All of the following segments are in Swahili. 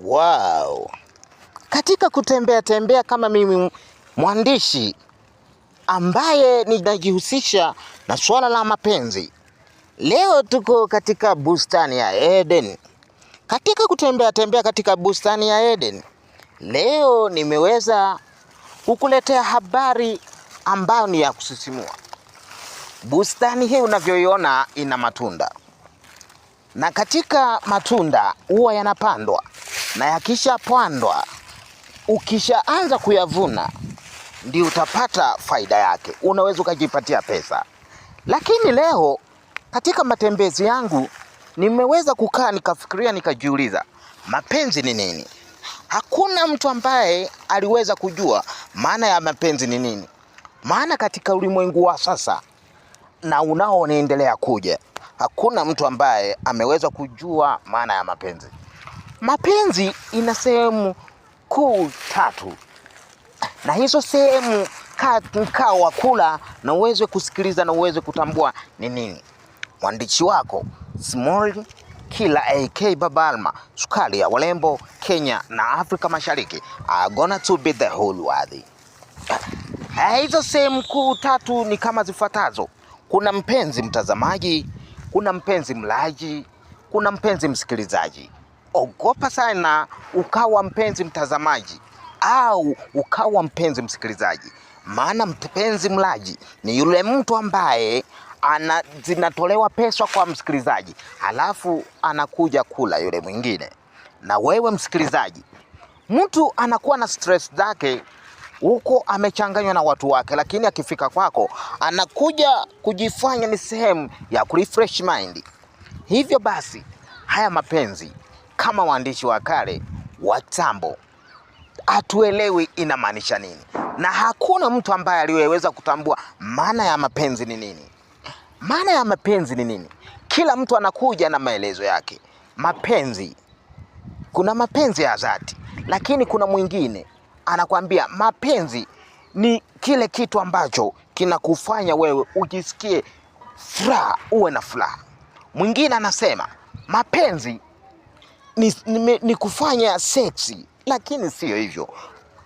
Wow! Katika kutembea tembea kama mimi mwandishi ambaye ninajihusisha na swala la mapenzi, leo tuko katika bustani ya Eden. Katika kutembea tembea katika bustani ya Eden, leo nimeweza kukuletea habari ambayo ni ya kusisimua. Bustani hii unavyoiona ina matunda, na katika matunda huwa yanapandwa, na yakishapandwa, ukishaanza kuyavuna ndio utapata faida yake, unaweza ukajipatia pesa. Lakini leo katika matembezi yangu nimeweza kukaa nikafikiria, nikajiuliza mapenzi ni nini? Hakuna mtu ambaye aliweza kujua maana ya mapenzi ni nini. Maana katika ulimwengu wa sasa na unaoendelea kuja, hakuna mtu ambaye ameweza kujua maana ya mapenzi. Mapenzi ina sehemu kuu tatu, na hizo sehemu kaa mkao wa kula na uweze kusikiliza na uweze kutambua ni nini. Mwandishi wako Small Kila AK Baba Alma, sukari ya walembo Kenya na Afrika Mashariki, are gonna to be the whole world. Hizo sehemu kuu tatu ni kama zifuatazo: kuna mpenzi mtazamaji, kuna mpenzi mlaji, kuna mpenzi msikilizaji. Ogopa sana ukawa mpenzi mtazamaji au ukawa mpenzi msikilizaji, maana mpenzi mlaji ni yule mtu ambaye zinatolewa pesa kwa msikilizaji, halafu anakuja kula yule mwingine. Na wewe msikilizaji, mtu anakuwa na stress zake huko, amechanganywa na watu wake, lakini akifika kwako anakuja kujifanya ni sehemu ya kurefresh mind. Hivyo basi haya mapenzi kama waandishi wa kale wa kitambo hatuelewi inamaanisha nini, na hakuna mtu ambaye aliyeweza kutambua maana ya mapenzi ni nini. Maana ya mapenzi ni nini? Kila mtu anakuja na maelezo yake. Mapenzi, kuna mapenzi ya dhati, lakini kuna mwingine anakwambia mapenzi ni kile kitu ambacho kinakufanya wewe ujisikie furaha, uwe na furaha. Mwingine anasema mapenzi ni kufanya seksi, lakini sio hivyo.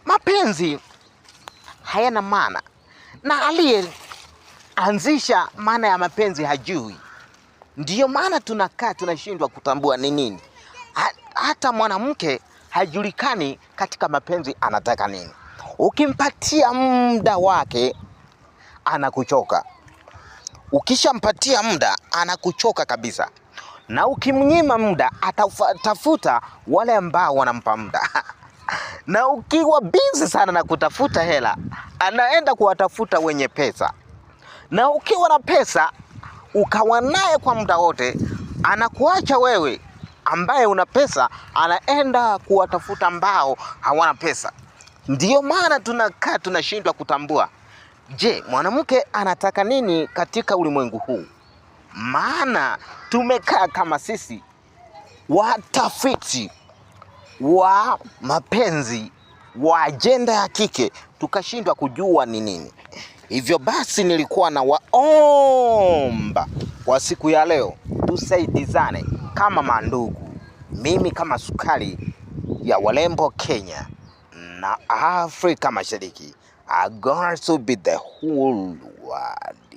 Mapenzi hayana maana, na aliyeanzisha maana ya mapenzi hajui. Ndiyo maana tunakaa tunashindwa kutambua ni nini. Hata mwanamke hajulikani katika mapenzi anataka nini. Ukimpatia muda wake anakuchoka, ukishampatia muda anakuchoka kabisa, na ukimnyima muda atatafuta wale ambao wanampa muda na ukiwa busy sana na kutafuta hela, anaenda kuwatafuta wenye pesa, na ukiwa na pesa ukawa naye kwa muda wote, anakuacha wewe ambaye una pesa, anaenda kuwatafuta ambao hawana pesa. Ndiyo maana tunakaa tunashindwa kutambua, je, mwanamke anataka nini katika ulimwengu huu? Maana tumekaa kama sisi watafiti wa mapenzi wa ajenda ya kike tukashindwa kujua ni nini. Hivyo basi nilikuwa na waomba kwa siku ya leo tusaidizane kama mandugu, mimi kama sukari ya walembo Kenya na Afrika Mashariki, are gonna to be the whole world.